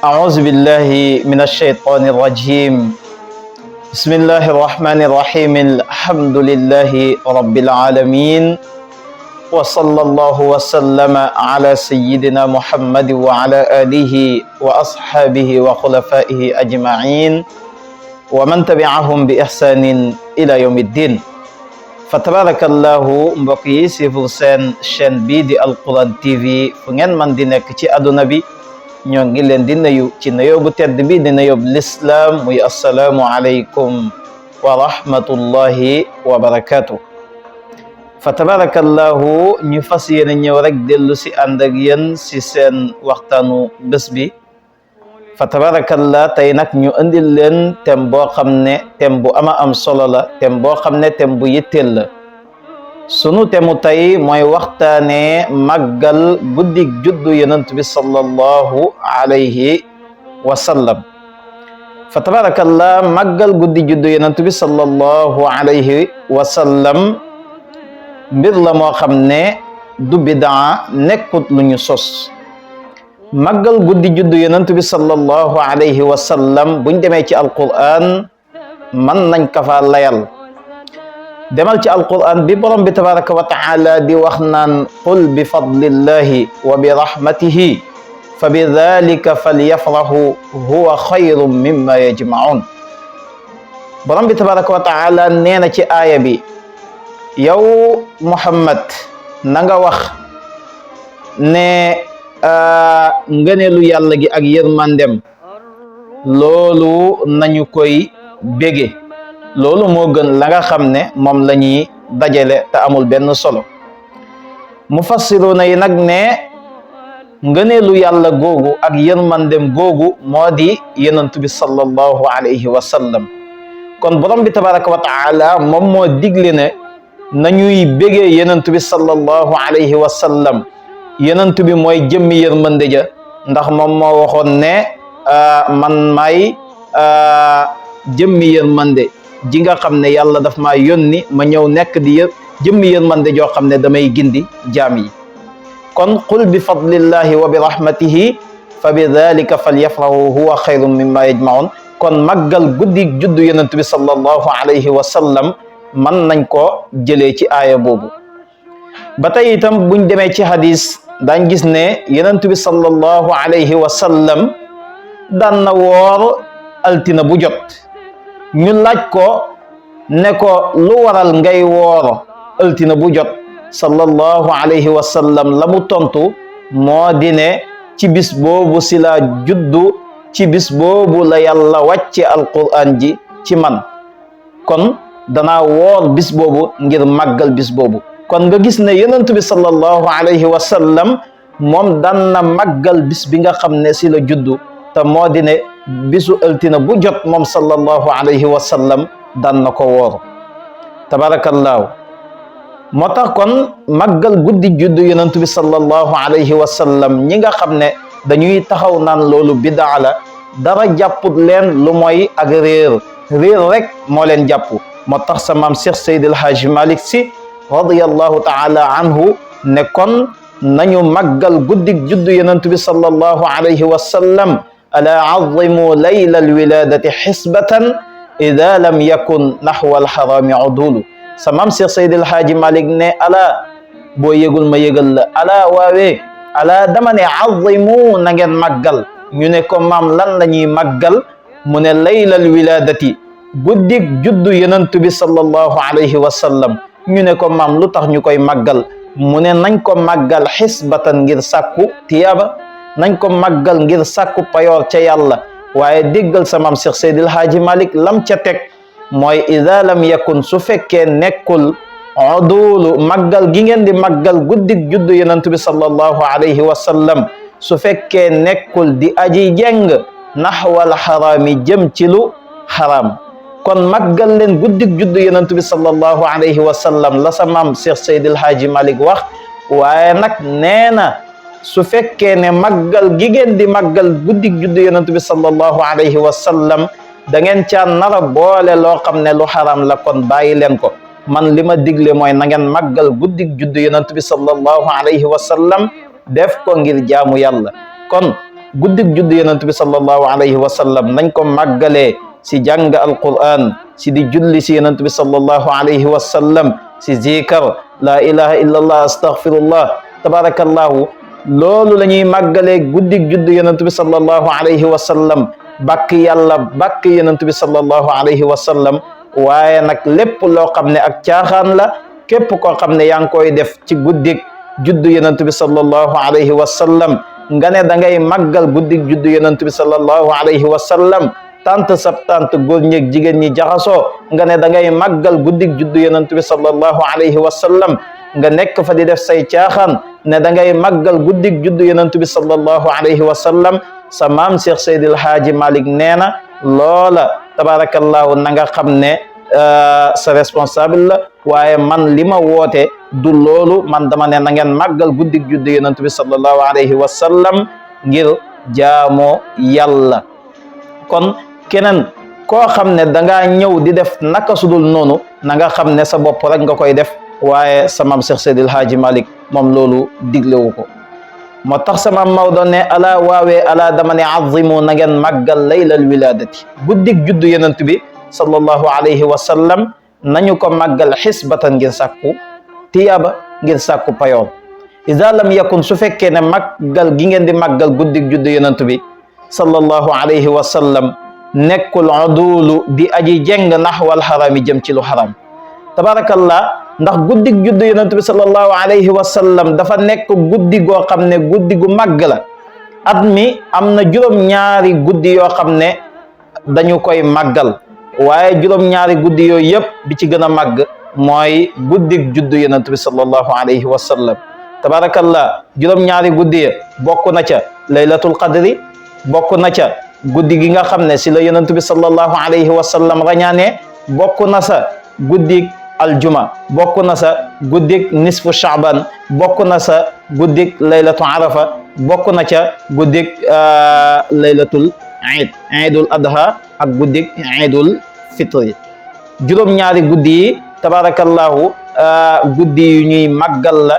أعوذ بالله من الشيطان الرجيم. بسم الله الرحمن الرحيم. الحمد لله رب العالمين، وصلى الله وسلم على سيدنا محمد وعلى آله وأصحابه وخلفائه أجمعين ومن تبعهم بإحسان إلى يوم الدين. Fatabarakallahu mbokk yi sifur seen chaîne bii di Alquran TV fu ngeen man di nekk ci àdduna bi ñoo ngi leen di nuyu ci nuyoo bu tedd bi di nuyoo lislaam muy assalaamu aleykum wa rahmatullahi wa barakatuh. Fatabarakallahu ñu fas yéene ñëw rek dellu si ànd ak yéen si seen waxtaanu bés bi. Fatabarakallah tey nag ñu indil leen thème boo xam ne thème bu ama am solo la, thème boo xam ne thème bu yitteel la. sunu thème tey mooy waxtaane màggal guddig juddu yonent bi sallallahu alayhi wa sallam. Fatabarakallah màggal guddi juddu yonent bi sallallahu alayhi wa sallam mbir la moo xam ne du bidaa, nekkut lu ñu sos. màggal guddi juddu yonent bi sallallahu alayhi wa sallam buñ demee ci alquran man nañ ka fa layal. demal ci alquran bi borom bi tabaraka wa taala di wax naan qul bi fadlillahi wa bi rahmatihi fa bi dhalika falyafrahu huwa xayrun mimma yajmaun. borom bi tabaraka wa taala nee na ci aaya bi, yow Muhammad na nga wax ne ngëneelu yàlla gi ak yërmandem loolu nañu koy bége, loolu moo gën la nga xam ne moom la ñuy dajale te amul benn solo. mufassiruna yi nag ne ngëneelu yàlla googu ak yërmandem googu moo di yonent bi sallallahu alayhi wa sallam. kon borom bi tabaraka wa taala moom moo digle ne nañuy bégee yonent bi sallallahu alayhi wa sallam. yonent bi mooy jëmmi yërmande ja, ndax moom moo waxoon ne man maay jëmmi yërmande ji nga xam ne yàlla daf maa yónni ma ñëw nekk di jëmmi yërmande joo xam ne damay gindi jaam yi. kon qul bi fadlillahi wa bi rahmatihi fa bi dhalika falyafrahu huwa xayrun mimma yajmaun. kon màggal guddi juddu yonent bi sallallahu alayhi wa sallam man nañ ko jëlee ci aaya boobu. ba tey itam buñ demee ci hadis daañ gis ne yonent bi sallallahu alayhi wa sallam daan na woor altina bu jot. ñu laaj ko ne ko lu waral ngay woor altina bu jot, sallallahu alayhi wa sallam la mu tontu moo di ne ci bis boobu si la juddu, ci bis boobu la yàlla wàcce alquran ji ci man, kon danaa woor bis boobu ngir màggal bis boobu. kon nga gis ne yonent bi sallallahu alayhi wa sallam moom daan na màggal bis bi nga xam ne si la juddu, te moo di ne bisu altina bu jot moom sallallahu alayhi wa sallam daan na ko woor. tabarakallahu moo tax kon màggal guddi juddu yonent bi sallallahu alayhi wa sallam ñi nga xam ne dañuy taxaw naan loolu bidaa la, dara jàpput leen lu mooy ak réer rek moo leen jàpp. moo tax sa maam Cheikh Seydi El Hadji Malick Sy radiyallahu taala anhu ne kon nañu màggal guddig juddu yonent bi sallallahu alayhi wa sallam. ala azimu layla alwiladati xisbatan ida lam yakun naxwa alxarami udulu. sa maam Cheikh Seydi El Hadji Malick ne ala boo yëgul ma yëgal la, ala waawee ala dama ne azimu na ngeen màggal. ñu ne ko maam lan la ñuy màggal? mu ne layla alwiladati guddig juddu yonent bi sallallahu alayhi wa sallam. ñu ne ko maam lu tax ñu koy màggal? mu ne nañ ko màggal xisbatan ngir sàkku tiyaaba, nañ ko màggal ngir sàkku payoor ca yàlla. waaye déggal sa maam Cheikh Seydi El Hadji Malick lam ca teg mooy ida lam yakun, su fekkee nekkul udulu màggal gi ngeen di màggal guddig juddu yonent bi sallallahu alayhi wa sallam, su fekkee nekkul di aji jeng naxwal xaraami jëm ci lu xaraam. kon màggal leen guddig juddu yonent bi sallallahu alayhi wa sallam la sa maam Cheikh Seydi El Hadji Malick wax. waaye nag nee na su fekkee ne màggal gi ngeen di màggal guddig juddu yonent bi sallallahu alayhi wa sallam da ngeen caa nar a boole loo xam ne lu xaram la, kon bàyyi leen ko. man li ma digle mooy na ngeen màggal guddig juddu yonent bi sallallahu alayhi wa sallam, def ko ngir jaamu yàlla. kon guddig juddu yonent bi sallallahu alayhi wa sallam nañ ko màggalee si jàng alquran si di julli si yonent bi sallallahu alayhi wa sallam si zikar la ilaha illa allah astaghfirullah tabarakallahu loolu la ñuy màggalee guddig juddu yonent bi sallallahu alayhi wa sallam bàkk yàlla bàkk yonent bi sallallahu alayhi wa sallam waaye nag lépp loo xam ne ak caaxaan la képp koo xam ne yaa ngi koy def ci guddig juddu yonent bi sallallahu alayhi wa sallam nga ne da ngay màggal guddig juddu yonent bi sallallahu alayhi wa sallam tant sab tant góor ñeeg jigéen ñi jaxasoo nga ne da ngay màggal guddig juddu yonent bi sallallahu alayhi wa sallam nga nekk fa di def say caaxaan ne da ngay màggal guddig juddu yonent bi sallallahu alayhi wa sallam sa maam Cheikh Seydil Haaji Malick nee na loola tabarakallahu na nga xam ne sa responsable la waaye man li ma woote du loolu man dama ne na ngeen màggal guddig juddu yonent bi sallallahu alayhi wa sallam ngir jaamoo yàlla kon keneen koo xam ne da ngaa ñëw di def naka sudul noonu na nga xam ne sa bopp rek nga koy def waaye sa maam Cheikh Seydil Haaji Malick moom loolu diglewu ko moo tax sama Maodo ne ala waawee ala dama ne azimu na ngeen màggal laylal wiladati guddig juddu yonent bi sallallahu alayhi wa sallam nañu ko màggal xisbatan ngir sàkku tiyaba ngir sàkku payoor iza lam yakun su fekkee ne màggal gi ngeen di màggal guddig juddu yonent bi sallallahu alayhi wa sallam nekkul udulu di aji jeng naxwal xarami jëm ci lu xaram tabarakallah ndax guddig juddu yonent bi sallallahu alayhi wa sallam dafa nekk guddi goo xam ne guddi gu màgg la at mi am na juróom-ñaari guddi yoo xam ne dañu koy màggal waaye juróom-ñaari guddi yooyu yëpp bi ci gën a màgg mooy guddig juddu yonent bi sallallahu alayhi wa sallam tabarakallah juróom-ñaari guddi ya bokk na ca laylatul qadri bokk na ca guddi gi nga xam ne si la yonent bi sallallahu alayhi wa sallam rañaane bokk na sa guddig aljuma bokk na sa guddig nisfu shaaban bokk na sa guddig laylatu arafa bokk na ca guddig laylatul iidul adha ak guddig iidul fitri juróom-ñaari guddi yi tabarakallahu guddi yu ñuy màggal la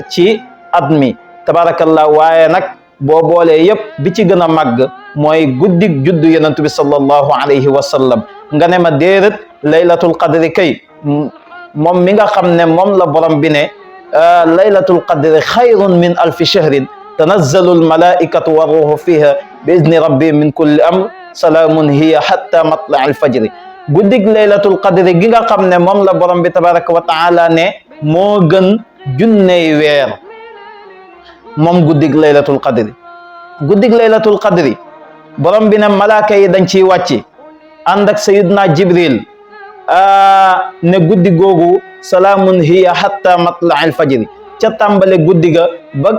ci at mi tabarakallahu waaye nag boo boolee yëpp bi ci gën a màgg mooy guddig juddu yonent bi sallallahu alayhi wa sallam nga ne ma déedéet laylatul qadri kay moom mi nga xam ne moom la borom bi ne laylatul qadri xayrun min alfi shahrin tanazzalu almalaikatu wa ruuhu fiha bi idni rabbi min kulli amr salaamun hiya hatta matla alfajri guddig laylatul qadri gi nga xam ne moom la borom bi tabaraka wa taala ne moo gën junney weer moom guddig laylatul qadri guddig laylatul qadri borom bi ne malaaka yi dañ ciy wàcci ànd ak sayidna jibril ne guddi googu salaamun hiya hatta matla al fajri ca tàmbale guddi ga ba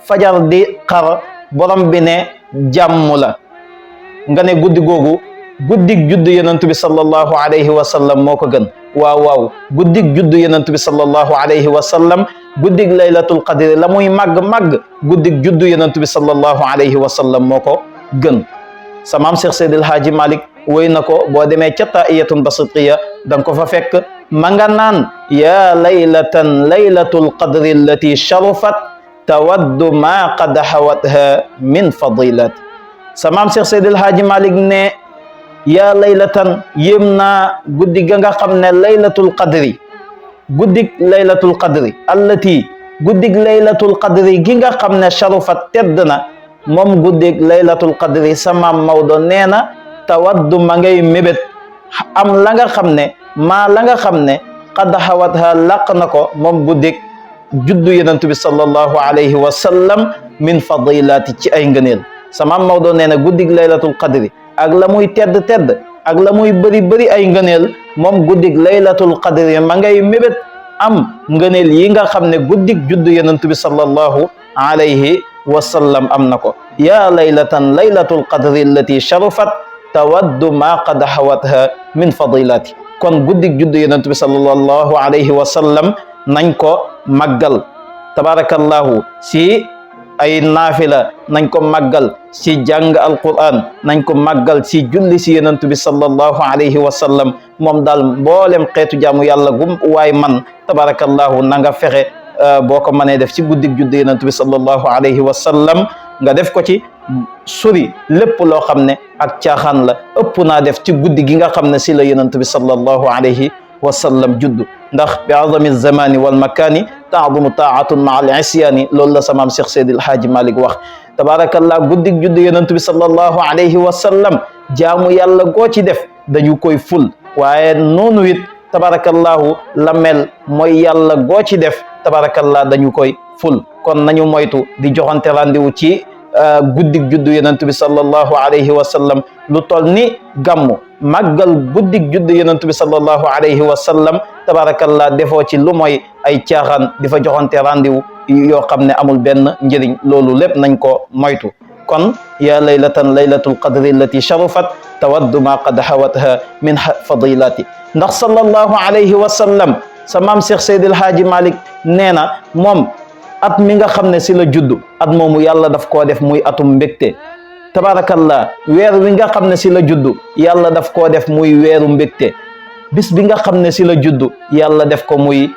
fajar di xar borom bi ne jàmm la nga ne guddi googu guddig juddu yonent bi sallallahu alayhi wa sallam moo ko gën waaw waaw guddig juddu yonent bi sallallahu alayhi wa sallam guddig laylatul qadri la muy màgg-màgg guddig juddu yonent bi sallallahu alayhi wa sallam moo ko gën sa maam Cheikh Seydil Haaji Malick woy na ko boo demee ca taiyatun basitiya da nga ko fa fekk ma nga naan ya laylatan laylatul qadri allati sharafat tawaddu ma qad hawatha min fadilat sa maam Cheikh Seydil Haaji Malick ne ya laylatan yéem naa guddi ga nga xam ne laylatul qadri guddig laylatul qadri allati guddig laylatul qadri gi nga xam ne sharafat tedd na moom guddig laylatul qadri sa maam Maodo nee na tawaddu ma ngay mébét am la nga xam ne maa la nga xam ne qad hawatha laq na ko moom guddig juddu yonent bi sallallahu alayhi wa sallam min fadilati ci ay ngëneel sa maam Maodo nee na guddig laylatul qadri ak la muy tedd tedd ak la muy bëri bëri ay ngëneel moom guddig laylatul qadri ma ngay mébét am ngëneel yi nga xam ne guddig juddu yonent bi sallallahu alayhi wa sallam am na ko ya laylatan laylatul qadri allati sharafat tawaddu ma qad hawatha min fadilati kon guddig juddu yonent bi sallallahu alayhi wa sallam nañ ko màggal tabarakallahu si ay naafila nañ ko màggal si jàng alquran nañ ko màggal si julli si yonent bi sallallahu alayhi wa sallam moom daal mboolem xeetu jaamu yàlla gum waay man tabarakallahu na nga fexe boo ko mënee def ci guddig juddu yonent bi sallallahu alayhi wa sallam nga def ko ci sori lépp loo xam ne ak caaxaan la ëpp naa def ci guddi gi nga xam ne si la yonent bi sallallahu alayhi wa sallam juddu ndax bi azami zamani wal makani taadumu taatun maa al isyaani loolu la samaam Cheikh Seydi El Hadji Malick wax tabarakallah guddig juddu yonent bi sallallahu alayhi wa sallam jaamu yàlla goo ci def dañu koy ful waaye noonu it tabarakallahu la mel mooy yàlla goo ci def tabarakallah dañu koy ful kon nañu moytu di joxante rendez-vous ci guddig juddu yonent bi sallallahu alayhi wa sallam lu tol ni gàmmu màggal guddig juddu yonent bi sallallahu alayhi wa sallam tabarakallah defoo ci lu mooy ay caaxaan di fa joxante rendez-vous yoo xam ne amul benn njëriñ loolu lépp nañ ko moytu kon ya laylatan laylatul qadri allati sharafat tawaddu ma qad hawatha min fadilati ndax sallallahu alayhi wa sallam sa maam Cheikh Seydi El Hadji Malick nee na moom at mi nga xam ne si la juddu at moomu yàlla daf koo def muy atum mbégte tabarakallah weer wi nga xam ne si la juddu yàlla daf koo def muy weeru mbégte bis bi nga xam ne si la juddu yàlla def ko muy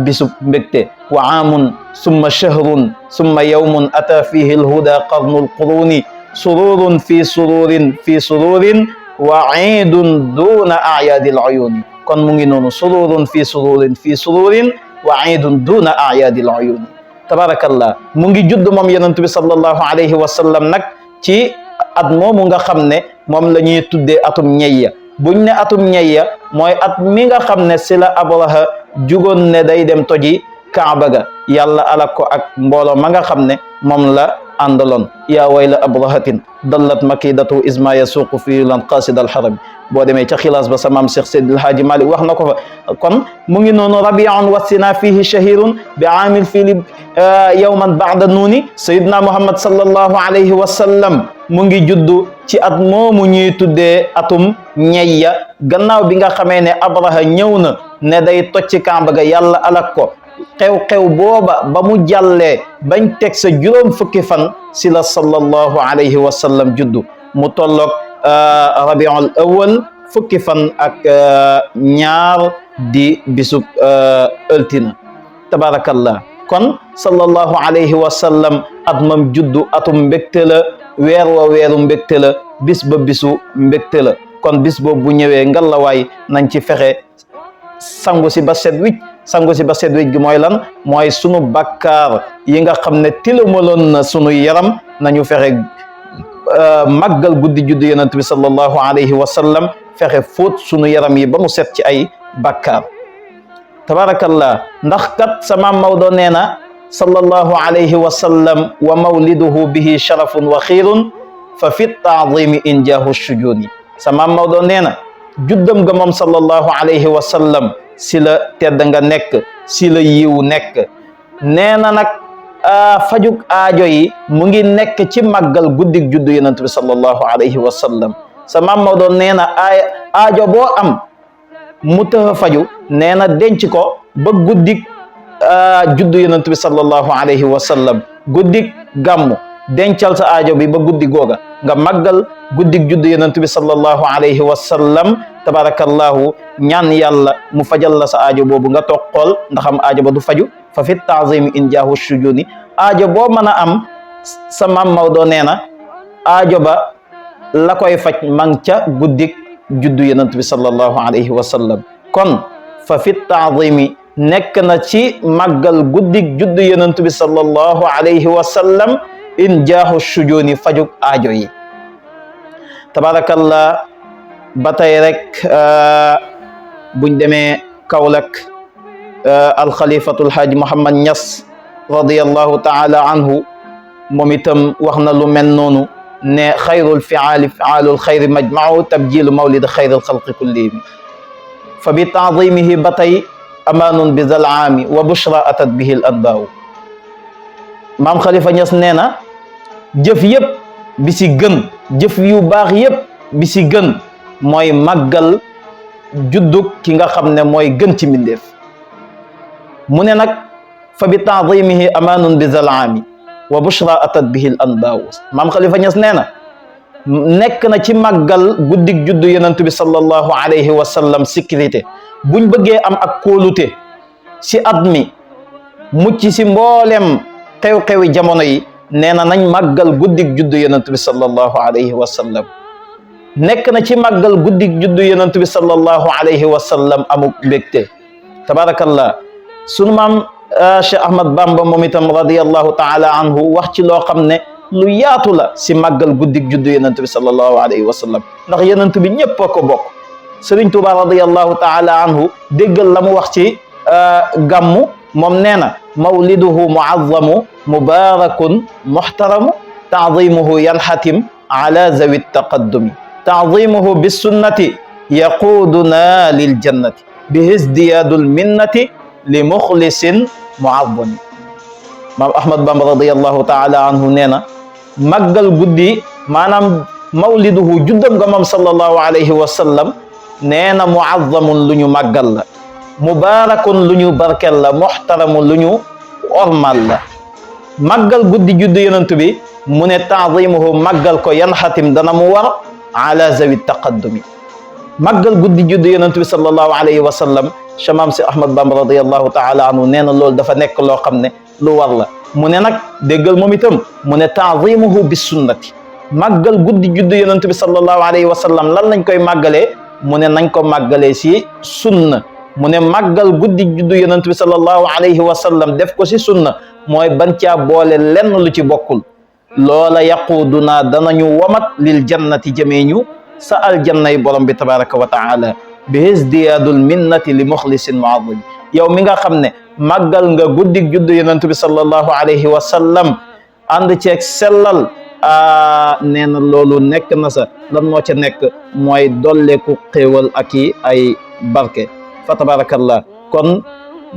bisub mbégte wa aamun summa shahrun summa yawmun ata fihi alhuda qarnul quruni sururun fi sururin fi sururin wa iidun duna ayaadi aluyuni kon mu ngi noonu sururun fi sururin fi sururin wa iidun duna ayaadi aluyuni tabarakallah mu ngi judd moom yonent bi sallallahu alayhi wa sallam nag ci at moomu nga xam ne moom la ñuy tuddee atum ñeyya buñ ne atum ñeyya mooy at mi nga xam ne si la Abraha jugoon ne day dem toji Kaaba ga yàlla alak ko ak mbooloo ma nga xam ne moom la àndaloon yaa wayla abrahatin dallat makidatu isma yasuqu fi lan qasid alxarami boo demee ca xilaas ba sa maam Cheikh Seydi El Hadji Malick wax na ko fa kon mu ngi noonu rabiun wasina fihi shahirun bi aamil fili yawman baada nuuni sayidna Muhammad sallallahu alayhi wa sallam mu ngi juddu ci at moomu ñuy tuddee atum ñeyya gannaaw bi nga xamee ne Abraha ñëw na ne day toj ci Kaaba ga yàlla alak ko xew-xew booba ba mu jàllee bañ teg sa juróom fukki fan si la sallallahu alayhi wa sallam juddu mu tolloog rabiul awal fukki fan ak ñaar di bisub ëltina tabarakallah kon sallallahu alayhi wa sallam at mam juddu atum mbégte la weer wa weeru mbégte la bis ba bisu mbégte la kon bis boobu bu ñëwee ngalawaay nañ ci fexe sangu si ba set wicc sangu si ba set wicc gi mooy lan mooy sunu bakkaar yi nga xam ne tilimaloon na sunu yaram nañu fexe màggal guddi juddu yonent bi sallallahu alayhi wa sallam fexe fóot sunu yaram yi ba mu set ci ay bakkaar tabarakallah ndax kat sama Maodo nee na sallallahu alayhi wa sallam wa mawliduhu bihi sharafun wa xiirun fa fi taadimi injaahu shujuni sama Maodo nee na juddam ga moom sallallahu alayhi wa sallam si la tedd nga nekk si la yiw nekk nee na nag fajuk aajo yi mu ngi nekk ci màggal guddig juddu yonent bi sallallahu alayhi wa sallam sama Maodo nee na aajo boo am mu tëx a faju nee na denc ko ba guddig juddu yonent bi sallallahu alayhi wa sallam guddig gàmmu dencal sa aajo bi ba guddi googa nga màggal guddig juddu yonent bi sallallahu alayhi wa sallam tabarakallahu ñaan yàlla mu fajal la sa aajo boobu nga toog xool ndax am aajo ba du faju fa fi taazimi in jaahu shujuni aajo boo mën a am sa maam Maodo nee na aajo ba la koy faj mang ca guddig juddu yonent bi sallallahu alayhi wa sallam kon fa fi taazimi nekk na ci màggal guddig juddu yonent bi sallallahu alayhi wa sallam in jaahu shujuni fajug aajo yi tabarakallah ba tey rek buñ demee Kaolack alxalifatu alhaaj Mouhamad Niass radiyallahu taala anhu moom itam wax na lu mel noonu ne xayrul fiaali fiaalul xayri majmau tabjilu mawlid xayril xalqi kullihim fa bi taadimihi ba tey amaanun bi zal aami wa bushra atat bihi al anbaaw maam Khalifa Niass nee na jëf yëpp bi si gën jëf yu baax yëpp bi si gën mooy màggal juddug ki nga xam ne mooy gën ci mbindeef mu ne nag fa bi taadimihi amaanun bi zal aami wa bushra atat bihi al anbaaw maam Khalifa Niass nee na nekk na ci màggal guddig juddu yonent bi sallallahu alayhi wa sallam sécurité buñ bëggee am ak kóolute si at mi mucc si mboolem xew-xewi jamono yi nee na nañ màggal guddig juddu yonent bi sallallahu alayhi wa sallam. nekk na ci màggal guddig juddu yonent bi sallallahu alayhi wa sallam amuk mbégte. tabarakallah sunu maam Cheikh Ahmad Bamba moom itam radiyallahu taala anhu wax ci loo xam ne lu yaatu la si màggal guddig juddu yonent bi sallallahu alayhi wa sallam, ndax yonent bi ñëpp a ko bokk. Sëriñ Tuuba radiyallahu taala anhu déggal la mu wax ci gàmmu, moom nee na mawliduhu muazzamu mubarakun muhtaramu taadimuhu yanxatim ala zawi taqaddumi taadimuhu bisunnati yaquduna liljannati bihizdiyaadul minnati li muxlisin muazzami. maam Ahmad Bamba radiyallahu taala anhu nee na màggal guddi maanaam mawliduhu juddam nga moom sallallahu alayhi wa sallam nee na muazzamun lu ñu màggal la, mubarakun lu ñu barkel la, muxtaramun lu ñu ormal la. màggal guddi juddu yonent bi mu ne taadimuhu màggal ko yan xatim dana mu war ala zawi taqaddumi. màggal guddi juddu yonent bi sallallahu alayhi wa sallam chamaam si Ahmad Bamba radiyallahu taala anhu nee na loolu dafa nekk loo xam ne lu war la. mu ne nag déggal moom itam mu ne taadimuhu bi sunnati, màggal guddi juddu yonent bi sallallahu alayhi wa sallam lan lañ koy màggalee, mu ne nañ ko màggalee si sunna. mu ne màggal guddi juddu yonent bi sallallahu alayhi wa sallam def ko si sunna mooy ban caa boole lenn lu ci bokkul. loola yaquduna danañu wamat lil jannati jëmee ñu sa aljannay borom bi tabaraka wa taala bi hisdiyaadul minnati li muxlisin muazim. yow mi nga xam ne màggal nga guddig juddu yonent bi sallallahu alayhi wa sallam ànd ceeg sellal nee na loolu nekk na sa lan moo ca nekk mooy dolleeku xéewal ak i ay barke fa tabarakallah. kon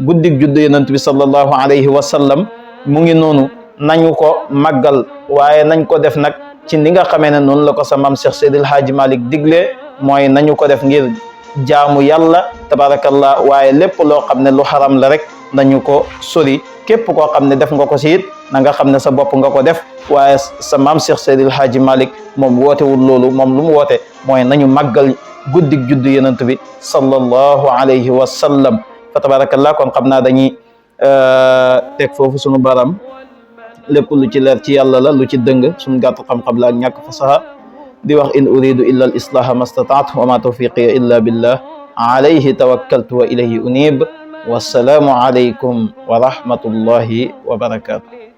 guddig juddu yonent bi sallallahu alayhi wa sallam mu ngi noonu, nañu ko màggal waaye nañ ko def nag ci ni nga xamee ne noonu la ko sa maam Cheikh Seydil Haaji Malik digle, mooy nañu ko def ngir jaamu yàlla tabarakallah, waaye lépp loo xam ne lu xaram la rek nañu ko sori. képp koo xam ne def nga ko si it na nga xam ne sa bopp nga ko def, waaye sa maam Cheikh Seydil Haaji Malik moom wootewul loolu. moom lu mu woote mooy nañu màggal guddig juddu yonent bi sallallahu alayhi wa sallam fa tabarakallah. kon xam naa dañuy teg foofu sunu baram, lépp lu ci leer ci yàlla la, lu ci dëng suñu gàtt xam-xam la ak ñàkk fasaha di wax in uridu illa al islaha ma stataatu wa ma tawfiqiya illa billah alayhi tawakkaltu wa ilayhi unib. wassalaamu alaykum wa rahmatullahi wa barakatuh.